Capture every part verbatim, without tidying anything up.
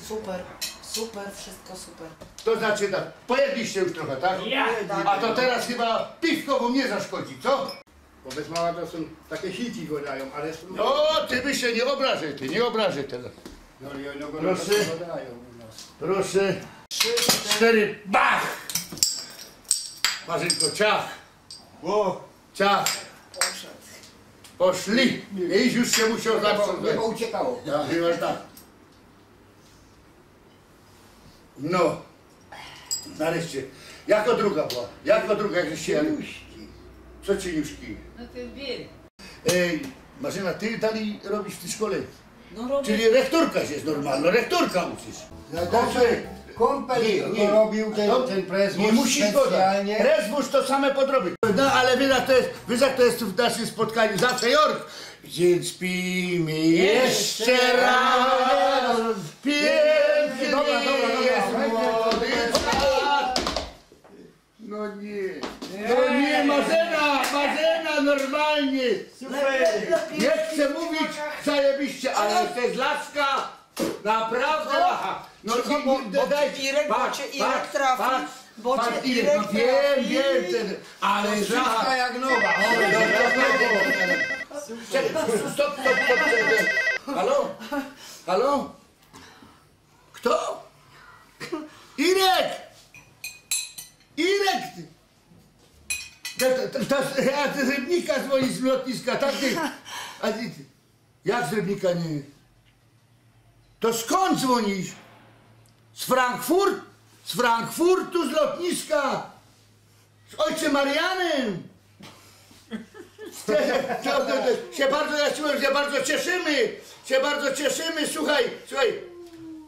Super, super, wszystko super. To znaczy tak, pojedliście już trochę, tak? Ja. A to teraz chyba piwko wam nie zaszkodzi, co? Bo bez mała to są takie hiti gadają, ale... No, ty by się nie obrażaj, ty nie obrażaj tego. No, no, no, no, Proszę. Gadają u nas. Proszę. Trzy, cztery, bach! Marzynko, ciach! O! Ciach! Poszli! I już się musiał zacząć. Bo uciekało. Ja chyba tak. No. Nareszcie. Jako druga była. Jako druga, jak żeście jadli. Cieniuszki. Co cieniuszki? No ty wiesz. Ej, Marzena, ty dalej robisz w tej szkole? No robię. Czyli rektorka jest normalna, rektorka uczysz. Ja dobrze. Kąpel Nie, nie. robił ten, No, ten prezbur nie musisz specjalnie. Godać. Prezbur to same podroby. No ale wiesz jak to jest, wiesz jak to jest w naszym spotkaniu. Zawsze Jork. Więc pijmy jeszcze raz. Piękny Dobra, dobra, dobra. jest młody czas. No nie. No nie, Marzena, Marzena, normalnie. Super. Nie chcę mówić zajebiście, ale to jest laska. Naprawdę lacha. No Cicho, i- bo, i- bo daj- cię Irek, bo patrz, cię Irek patrz, trafi, patrz, bo patrz, cię Irek, Irek no wiem, trafi. Wiem, ten, ale Wszystko lacha. Jak nowa. Czekaj, stop, stop, stop, stop. Halo? Halo? Kto? Irek! Irek! To, to, to, to, a ty z Rybnika dzwonisz z lotniska, tak ty? A ty, ty jak z Rybnika nie? To skąd dzwonisz? Z Frankfurt? Z Frankfurtu, z lotniska? Z ojcem Marianem! To, to, to, się bardzo, ja ci powiem, się bardzo cieszymy, się bardzo cieszymy, słuchaj, słuchaj,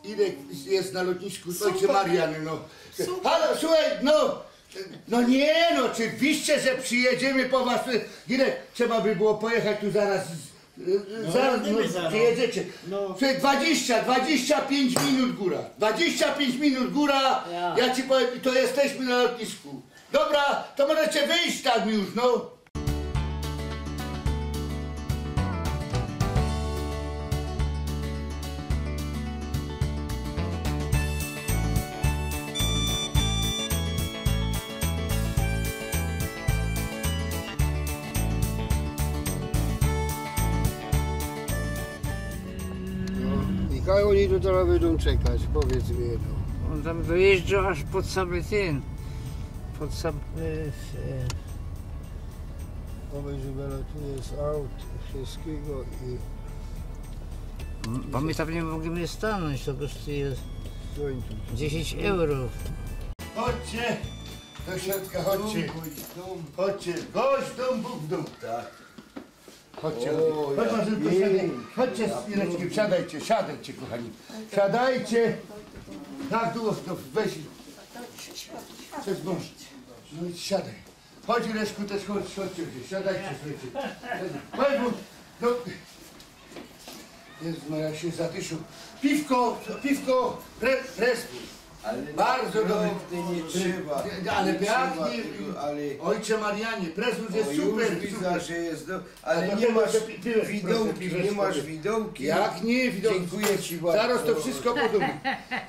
Irek jest na lotnisku z ojcem Marianem, no. Super. Halo, słuchaj, no, no nie, no oczywiście, że przyjedziemy po was, słuchaj, Irek, trzeba by było pojechać tu zaraz, z- No, zaraz, jadymy no, zaraz. Przyjedziecie. No. Słuchaj, dwadzieścia, dwadzieścia pięć minut góra, dwadzieścia pięć minut góra, Ja. Ja ci powiem, i to jesteśmy na lotnisku. Dobra, to możecie wyjść tam już, no. No, i kaj oni tu teraz bydą czekać? Powiedz mi jedno. On tam dojeżdża aż pod samy ten, pod sam, e, e, Powiedz, że tu jest aut, wszystkiego i Bo my tam nie możemy stanąć, to po prostu jest dziesięć euro. Chodźcie do środka, chodźcie. Chodźcie, gość dom, Bóg dom. Tak. Chodźcie, chodź, Marzenko, siadaj. Chodźcie z Ireczkiem, siadajcie, siadajcie, kochani. Siadajcie. Tak długo, to weź. Przez bądź. No i siadaj. Chodź, Ireczku, też chodź, chodźcie, siadajcie, słuchajcie. Chodź, no. Jezus Maria, się zadyszył. Piwko, piwko, pre, presbur. Ale Bardzo dobry. Nigdy nie trzeba, Ale nie jak trzeba nie, tego, ale Ojcze Marianie, prezbur jest o, super, już widzę, super. Że jest do, ale nie masz widołki, nie masz widołki. Jak nie widołki? Dziękuję ci bardzo. Zaraz to wszystko podam.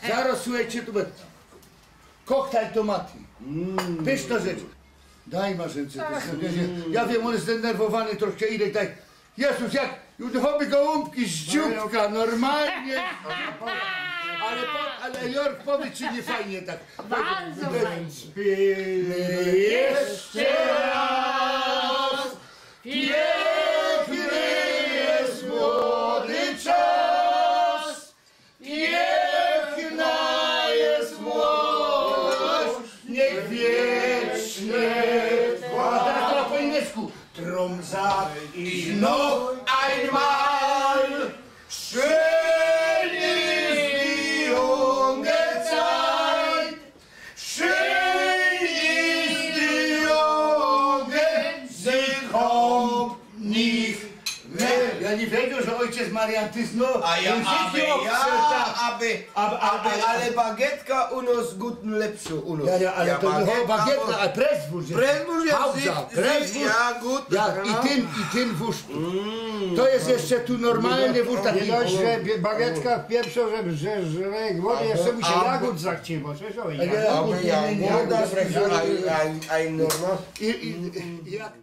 Zaraz, słuchajcie, tu będzie. Koktajl tomaty. Mm. Pyszna rzecz. Daj Marzynce, to jest, ja wiem, on jest zdenerwowany troszkę, Irek, daj. Jezus, jak chłopie gołąbki z dzióbka, normalnie. Ale, po, ale Jork, powiedz, czy nie fajnie tak. Bardzo fajnie. Jeszcze raz. Piękny jest młody czas. Piękna jest młodość, niech wiecznie trwa. A teraz po niemiecku. Drum sag ich noch einmal, schön ist die junge Zeit, schön ist die junge, sie kommt Niy wiedzioł, że ojciec Marian Tysnōł. A ja, Ōn wszystkie aby, ja, obce, tak. aby, A, a, aby, a, ale bagietka u nōs gut lepszŏ, u nōs. Ja, ja, ale to było bagietka, a Presswurst, Presswurst, ja, Hausa, zy- zy- Presswurst. Ja, gut, Ja, no. I tyn, i tyn wurst. To je jeszcze tu normalny wurst, taki. Niy dojś, że bie- bagietka w pieprzōł, że, że, że głody jeszcze mu sie A- jagōd zachciywo, słyszoł? A ja- Aby ja, Niy, niy, głoda, niy, niy, aj, aj, aj, norma. I, i, i, jak